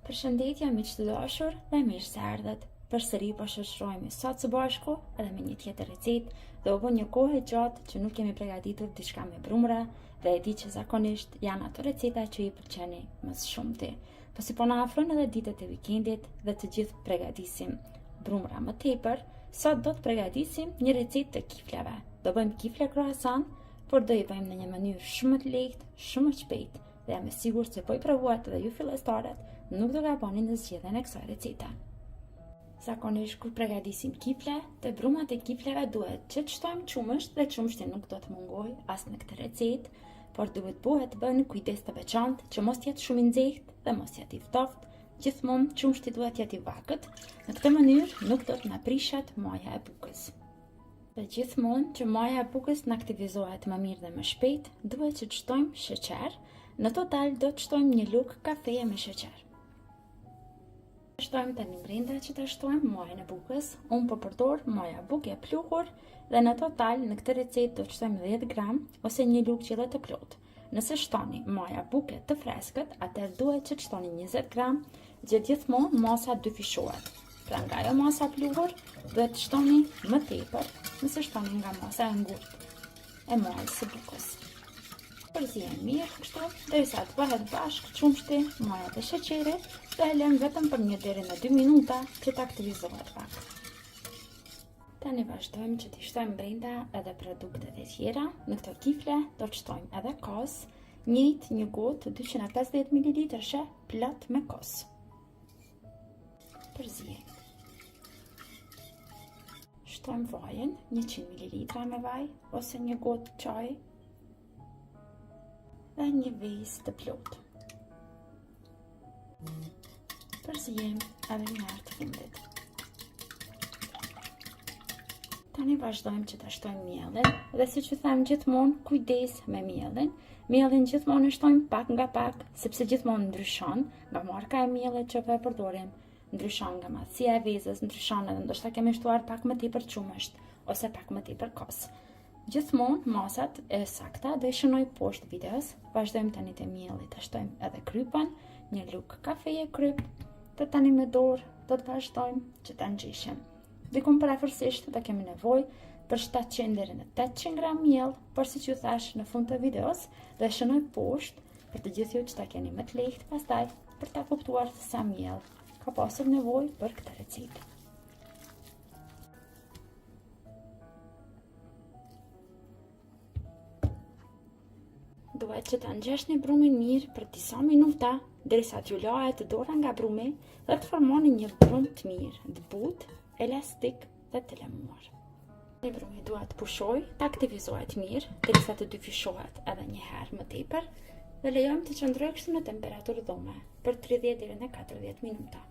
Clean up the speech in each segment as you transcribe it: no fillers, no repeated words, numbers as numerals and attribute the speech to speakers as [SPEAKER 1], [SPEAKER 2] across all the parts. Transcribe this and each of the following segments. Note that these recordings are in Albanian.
[SPEAKER 1] Përshëndetje miq të dashur dhe mirë se erdhët. Përsëri po shoqërohemi sot së bashku edhe me një tjetër recetë dhe u bë një kohë e gjatë që nuk kemi përgatitur diçka me brumra dhe e di që zakonisht janë ato receta që i pëlqeni më së shumti. Po si po na afrojnë edhe ditët e vikendit dhe të gjithë pregatisim brumra më tepër, sot do të pregatisim një recetë të kifleve. Do bëjmë kifle croissant, por do i bëjmë në një mënyrë shumë më të lehtë, shumë më të shpejtë dhe jam e sigurt se po i provuat edhe ju fillestarët, nuk do gaboni në zgjedhjen e kësaj recete. Zakonisht kur pregatisim kifle, te brumat e kifleve duhet që të shtojmë qumësht dhe qumështi nuk do të mungojë as në këtë recetë, por duhet bëhet të bëni kujdes të veçantë që mos të jetë shumë i nxehtë dhe mos të jetë i ftohtë. Gjithmonë qumështi duhet të jetë i vakët. Në këtë mënyrë nuk do të na prishet maja e bukës. Dhe gjithmonë që maja e bukës të aktivizohet më mirë dhe më shpejt, duhet që të shtojmë sheqer. Në total do të shtojmë një lugë kafeje me sheqer. Shtojmë tani brenda që të shtojmë majën e bukës. Unë po përdor maja buke e pluhur dhe në total në këtë recetë do të shtojmë 10 gram ose një lugë qielle të plotë. Nëse shtoni maja buke të freskët, atëherë duhet që të shtoni 20 gram, dhe gjithmonë masa dyfishohet. Pra nga ajo masa pluhur, duhet të shtoni më tepër, nëse shtoni nga masa e ngurtë e majës së bukës. Përziejmë mirë kështu, derisa të bëhet bashkë qumështi, maja dhe sheqeri, dhe e lëmë vetëm për një deri në 2 minuta që të aktivizohet pak. Tani vazhdojmë që t'i shtojmë brenda edhe produktet e tjera. Në këto kifle do të shtojmë edhe kos, njëjtë një gotë 250 ml plot me kos. Përziejmë. Shtojmë vajin, 100 ml me vaj ose një gotë çaj dhe një vezë të plotë. Përziejmë edhe një herë të fundit. Tani vazhdojmë që ta shtojmë miellin dhe siç ju them gjithmonë kujdes me miellin. Miellin gjithmonë e shtojmë pak nga pak, sepse gjithmonë ndryshon nga marka e miellit që po e përdorim, ndryshon nga madhësia e vezës, ndryshon edhe ndoshta kemi shtuar pak më tepër qumësht ose pak më tepër kos. Gjithmonë masat e sakta do i shënoj poshtë videos. Vazhdojmë tani te mielli, të shtojmë edhe krypën, një lugë kafeje krypë, dhe tani me dorë do të vazhdojmë që ta ngjeshim. Dikun përafërsisht do kemi nevojë për 700 deri në 800 gram miell, por siç ju thashë në fund të videos, do e shënoj poshtë për të gjithë ju që ta keni më të lehtë pastaj për ta kuptuar se sa miell ka pasur nevojë për këtë recetë. Duhet që ta ngjeshni brumin mirë për disa minuta, derisa t'ju lahet dora nga brumi dhe të formoni një brum të mirë, të butë, elastik dhe të lëmuar. Një brumi duhet të pushojë, të aktivizohet mirë, derisa të dyfishohet edhe një herë më tepër dhe lejojmë të qëndrojë kështu në temperaturë dhome për 30 deri në 40 minuta.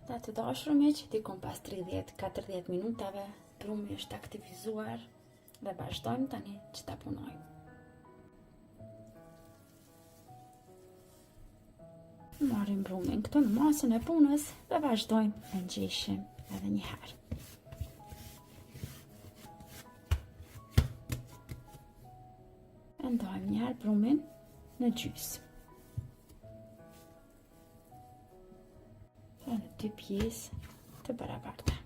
[SPEAKER 1] Dhe të dashur miq, dikun pas 30-40 minutave, brumi është aktivizuar dhe vazhdojmë tani që ta punojmë. Marrim brumin këtu në masën e punës dhe vazhdojmë e ngjeshim edhe një herë. E ndajmë një herë brumin në gjysë. Pra në dy pjesë të barabarta.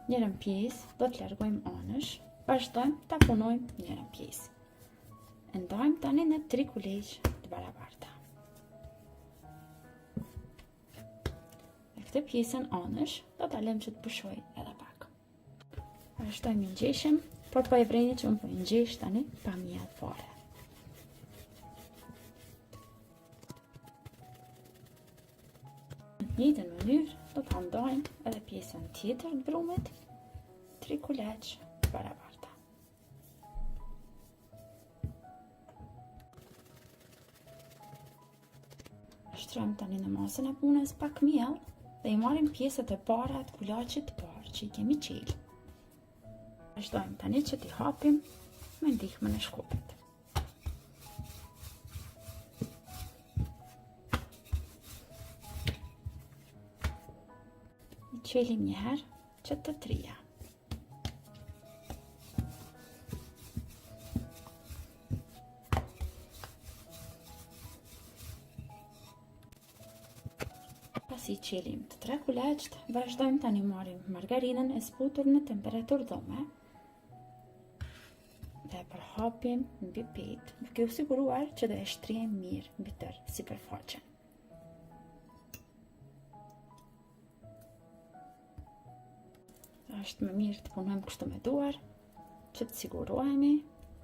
[SPEAKER 1] Njërën pjesë do të largojmë anësh, vazhdojmë ta punojmë njërën pjesë. E ndajmë tani në tri kuleqë të barabarta. Dhe këtë pjesën anësh do ta lëmë që të pushojë edhe pak. Vazhdojmë i ngjeshim, por po e vreni që unë po i ngjesh tani pa miell fare. Në të njëjtën mënyrë do ta ndajmë edhe pjesën tjetër të brumit, tri kuleq të barabarta. Shtrojmë tani në masën e punës pak miell dhe i marrim pjesët e para të kulaqit të parë që i kemi qelë. Vazhdojmë tani që t'i hapim me ndihmën e shkopit. I qelim një herë që të trija. Pasi i çelim të tre kulaçët, vazhdojmë tani marrim margarinën e zbutur në temperaturë dhome dhe e përhapim mbi petë, duke u siguruar që do e shtrijmë mirë mbi tërë sipërfaqen. Është më mirë të punojmë kështu me duar, që të sigurohemi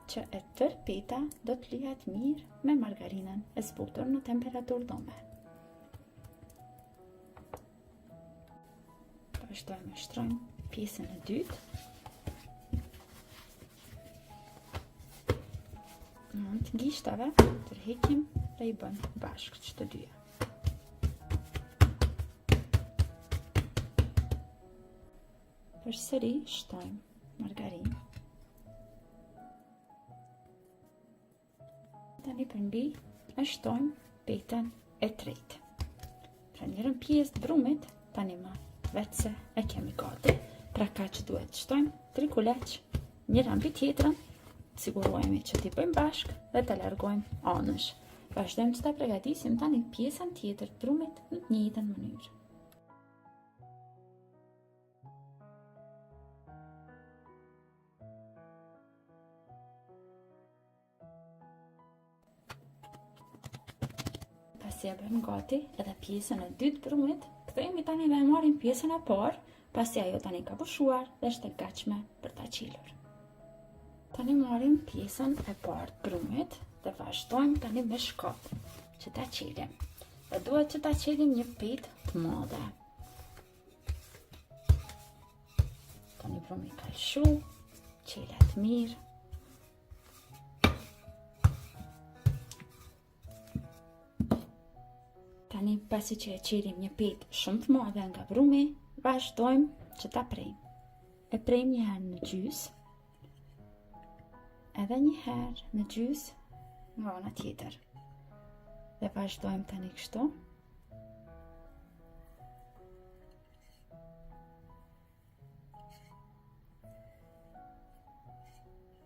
[SPEAKER 1] që e tërë peta do të lyhet mirë me margarinën e zbutur në temperaturë dhome. Vazhdojmë e shtrojmë pjesën e dytë. Me anë të gishtave, tërheqim dhe i bëjmë bashkë që të dyja. Përsëri shtojmë margarinë. Tani përmbi e shtojmë petën e tretë. Pra njërën pjesë të brumit, tani më veçse e kemi gati. Pra kaq duhet të shtojmë, tri kulaç, njëra mbi tjetrën, sigurohemi që t'i bëjmë bashkë dhe ta largojmë anësh. Vazhdojmë që ta pregatisim tani pjesën tjetër të brumit në të njëjtën mënyrë. Pasi e bëjmë gati edhe pjesën e dytë të brumit, kthehemi tani dhe e marrim pjesën e parë, pasi ajo tani ka pushuar dhe është e gatshme për ta çelur. Tani marrim pjesën e parë të brumit dhe vazhdojmë tani me shkop që ta çelim. Dhe duhet që ta çelim një petë të madhe. Tani brumi ka lëshu, çelet mirë. Tani pasi që e çelim një petë shumë të madhe nga brumi, vazhdojmë që ta prejmë. E prejmë një herë në gjysë, edhe një herë në gjysë nga ana tjetër. Dhe vazhdojmë tani kështu.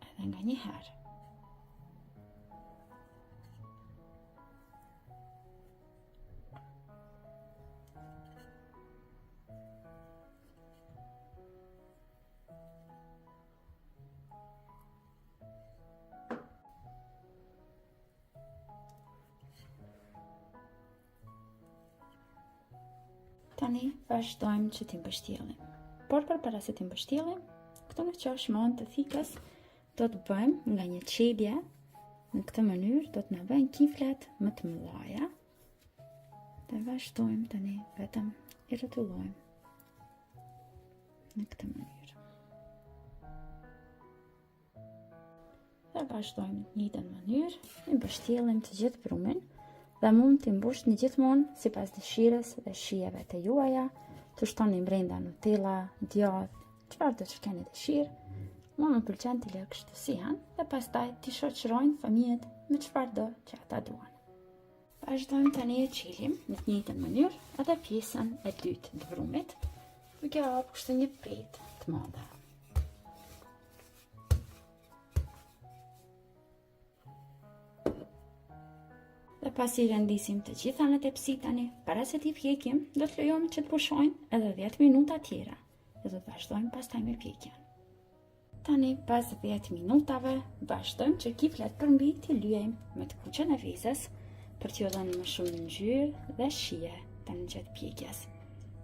[SPEAKER 1] Edhe nga një herë. Tani vazhdojmë që t'i mbështjellim. Por përpara se t'i mbështjellim, këtu në qosh me anë të thikës do të bëjmë nga një çelje në këtë mënyrë do të na bëjnë kiflet më të mëdhaja. Dhe vazhdojmë tani vetëm i rrotullojmë në këtë mënyrë. Dhe vazhdojmë në të njëjtën mënyrë, i mbështjellim të gjithë brumin dhe mund t'i mbushni gjithmonë sipas dëshirës dhe shijeve të juaja, të shtoni brenda Nutella, djathë, çfarëdo që keni dëshirë. Mua më pëlqen t'i lë kështu si janë dhe pastaj t'i shoqërojnë fëmijët me çfarëdo që ata duan. Vazhdojmë tani e çelim në të njëjtën mënyrë edhe pjesën e dytë të brumit, duke hapur kështu një petë të madhe. Dhe pasi i rendisim të gjitha në tepsi tani, para se t'i pjekim, do të lejojmë që të pushojnë edhe 10 minuta tjera dhe do të vazhdojmë pastaj me pjekjen. Tani, pas 10 minutave, vazhdojmë që kiflet përmbi t'i lyejmë me të kuqen e vezës për t'ju dhënë më shumë ngjyrë dhe shije tani gjatë pjekjes.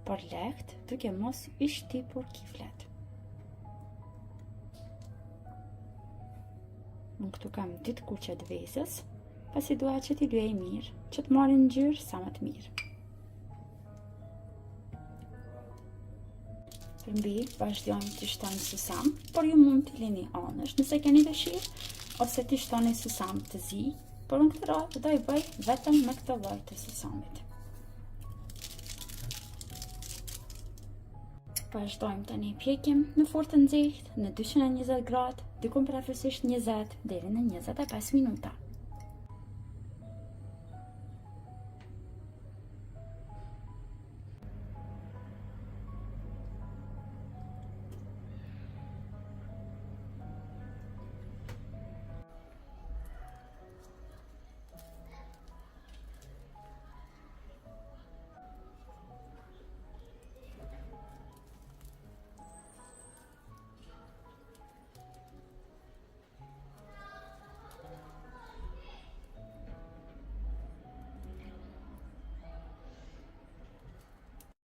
[SPEAKER 1] Por lehtë, duke mos i shtypur kiflet. Unë këtu kam dy të kuqe të vezës, pasi dua që t'i lyej mirë, që të marrin ngjyrë sa më të mirë. Përmbi, vazhdojmë të shtojmë susam, por ju mund t'i lini anësh nëse keni dëshirë, ose të shtoni susam të zi, por unë këtë radhë do i bëj vetëm me këtë lloj të susamit. Vazhdojmë tani pjekim në furrë të nxehtë në 220 gradë, diku përafërsisht 20 deri në 25 minuta.